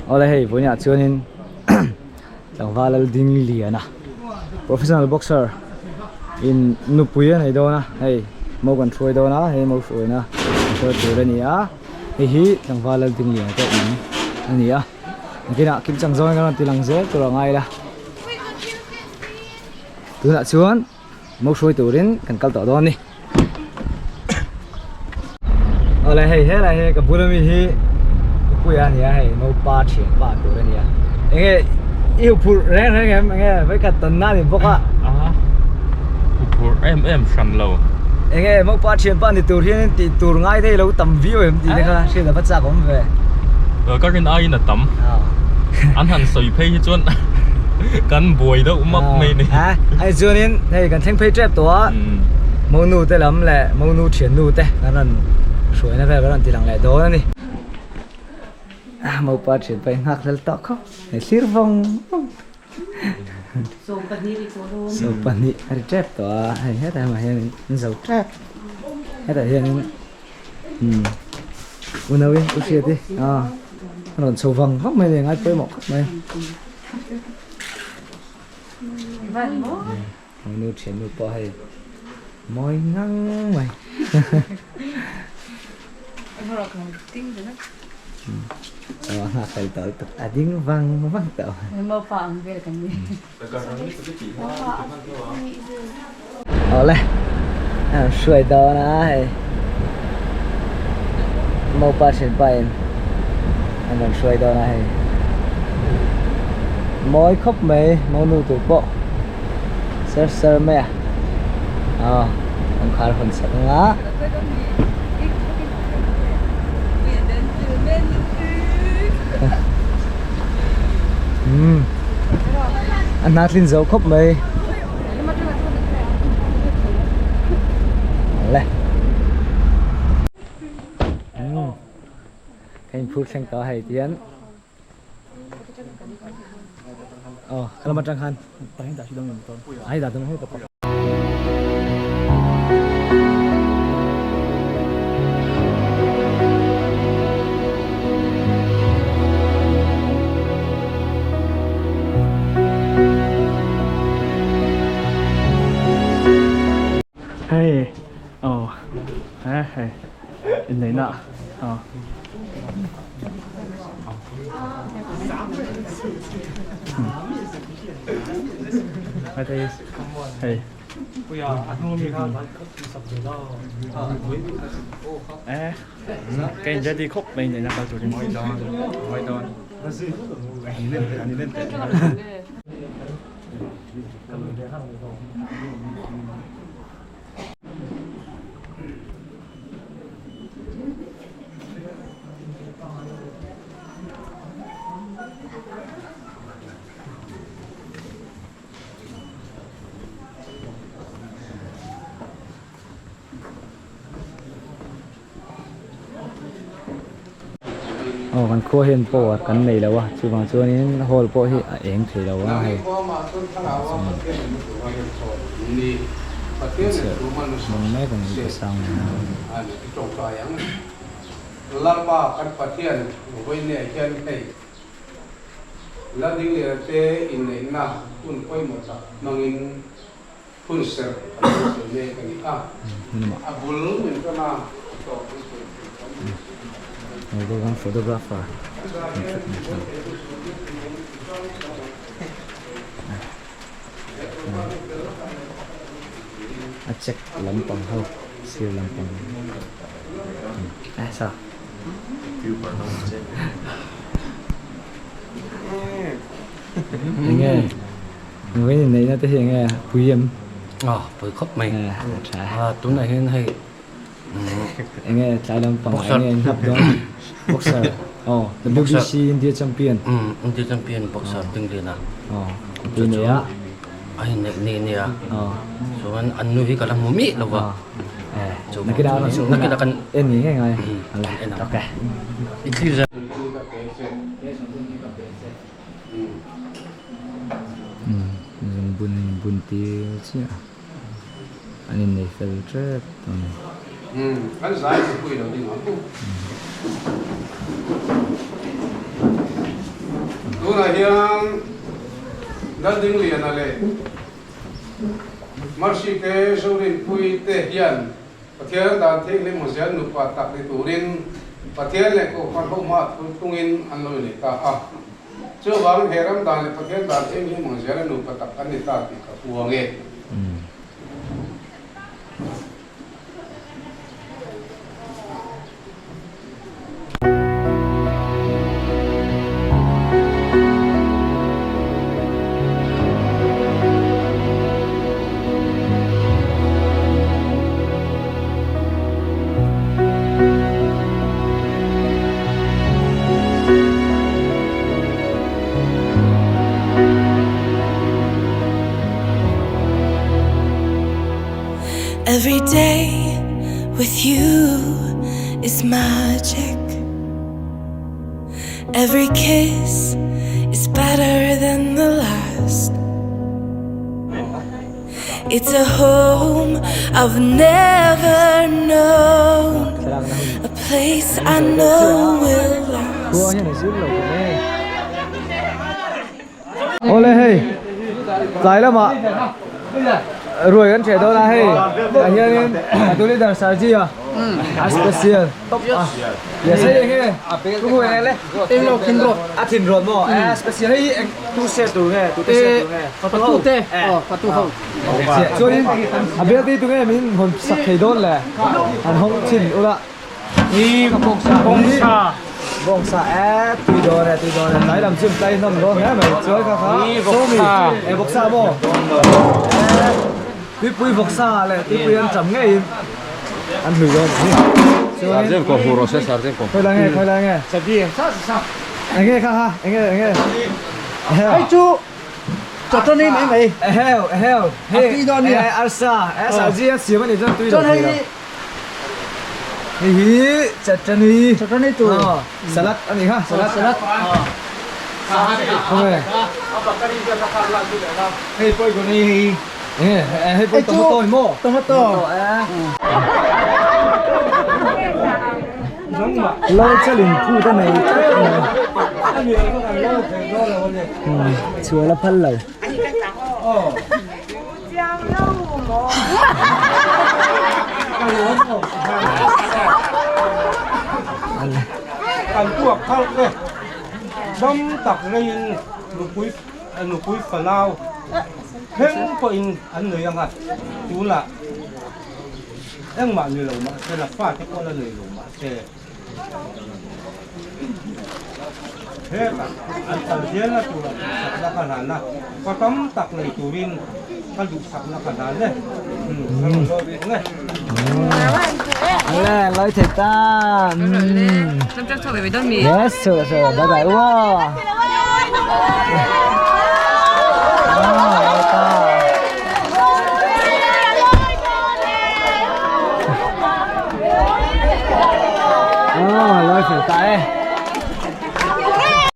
Awle hei vawiinah chuanin tlangval Laldingliana professional boxer in nupui a nei dawn a hei mo kan hruai dawn a hei mo hruaina an hruai tur a ni a hei hi tlangval Laldingliana te in a ni a nakinah kimchang zawngin kan rawn ti lang zel tur a ngai la tunah chuan. Mo hruai turin kan kal tawh dawn a ni. Awle hei helai hi ka bula mi hi Puia a ni a hei Mopa thianpa tur a ni a. Enge i huphurh reng reng em enge vawikhat tawnna a ni bawk a. A huphurh em em hran lo. Enge Mopa thianpa ni tur hian tih tur ngai thei lo tam viau em tih te kha hriat a va chak awm ve. Ka rin aiin a tam. An han sawi phei hi chuan kan buai deuh map mai ni. A hei chuanin hei kan thleng phei tep tawh a monu te lam leh monu thiannu te kan rawn hruaina vel kan rawn ti lang leh dawn a ni. Mopa thian pawh hi nghak hlel tawh khawp hei thlir vawng vawng. 20 a ri tep tawh a hei hetah hian an zo tep hetah hianin. Umm u Nawi u Hriati a rawn chho vang vang mai a ni ngai pawimawh khawp mai a nu thiannu pawh hei mawi ngang mai a nghak fel tawh lutuk a ding vang vang tawh Awle an hruai dawn a hei mopa thianpa in an rawn hruai dawn a hei mawi khawp mai monu tur pawh ser ser mai a aw kawngkhar hawn sak ang a. Umm a hna tlin zo khawp mai le umm ka inphur thleng ta hei tihian aw ka lam atang khan a hei dah dawn hei ka pak. Hei aw he hei inneihna aw. Hei e ka in ready khawp mai inneihna kal turin. Aw kan khua hian power kan nei lo a chuvang chuanin hall pawh hi a eng thei lo a hei hmang mek a ni ka sang Lalringliana te inneihna hun pawimawh tak hmangin hun serh a lo sawi mek a ni a, a bul min tan a tawp an sawi thei tam ni si. Kan photographer a check lampang ho sir lampang a sa. Enge vawiin inneihna te hi enge pui em? Aw pui khawp mai. A tunah hian hei enge tlai lampang ah enge in hnap dawn boxer aw WBC India champion India champion boxer Dingliana aw pui nei a a inneih ni nia chuan an nu hi ka la hmu miah lo va. Nakinah kan en ngei ngei ngai ok. Zungbun a inbun tir chiah a, an innei fel tep tawh a ni. hunah hian Laldingliana leh Mercy te Zorinpuii te hian Pathian dan thianghlim hmuhzel nupa tak ni turin Pathian leh Kohhran ho hmaah thul tungin an lo inei ta a. Chuvangin he ram dan leh Pathian dan thianghlim hmuhzela nupa tak an ni ta tih ka puang e. Every day with you is magic Every kiss is better than the last It's a home I've never known A place I know will last Awle hei tlai lamah ruai kan hreh dawn a hei tah hianin a tu leader Sarji a a special top a yes hei enge tu hmu enge le a thin rawt maw a special hei eng tu se tur nge tu te se tur nge fatu te fatu ho chuanin a bel te tu nge min hawn sak thei dawn le an hawng thin ula Hi bawngsa bawngsa e tui dawn e tui dawn e tlai lam chu tlai hnawm dawn hle mai chuan kha kha bawngsa e bawngsa maw tuipui bawngsa leh tuipui an cham ngeiin an hlui dawn a ni Sarjan ko hmu rawh se sarjan ko khawi lai nge khawi lai nge enge kha kha enge enge hei chu chawtawni mai mai eheu eheu hei tui dawn nia arsa e sarji a siam a ni chuan tui chuan hei Hei hi chutney chutney tur salad a ni kha salad salad khawnge hei pawh i nei hei enge hei pawh tomato ni maw tomato lo chalin phut a nei tlat mai chhuah la phal lo. Kan tuak thar te dam tak reiin nupui nupui fanau thleng pawhin an nei ang a, tunah engmah ni lo mahse la fate pawh la nei lo mahse. Hetah an kal zelna tura duhsakna ka hlan a, fa tam tak nei turin ka duhsakna ka hlan e. Ka rawn lawm ang e. Le, loi thei ta. Yes, sure, sure. Bye bye. Wow. Wow, ta. Ờ, lôi phải tại.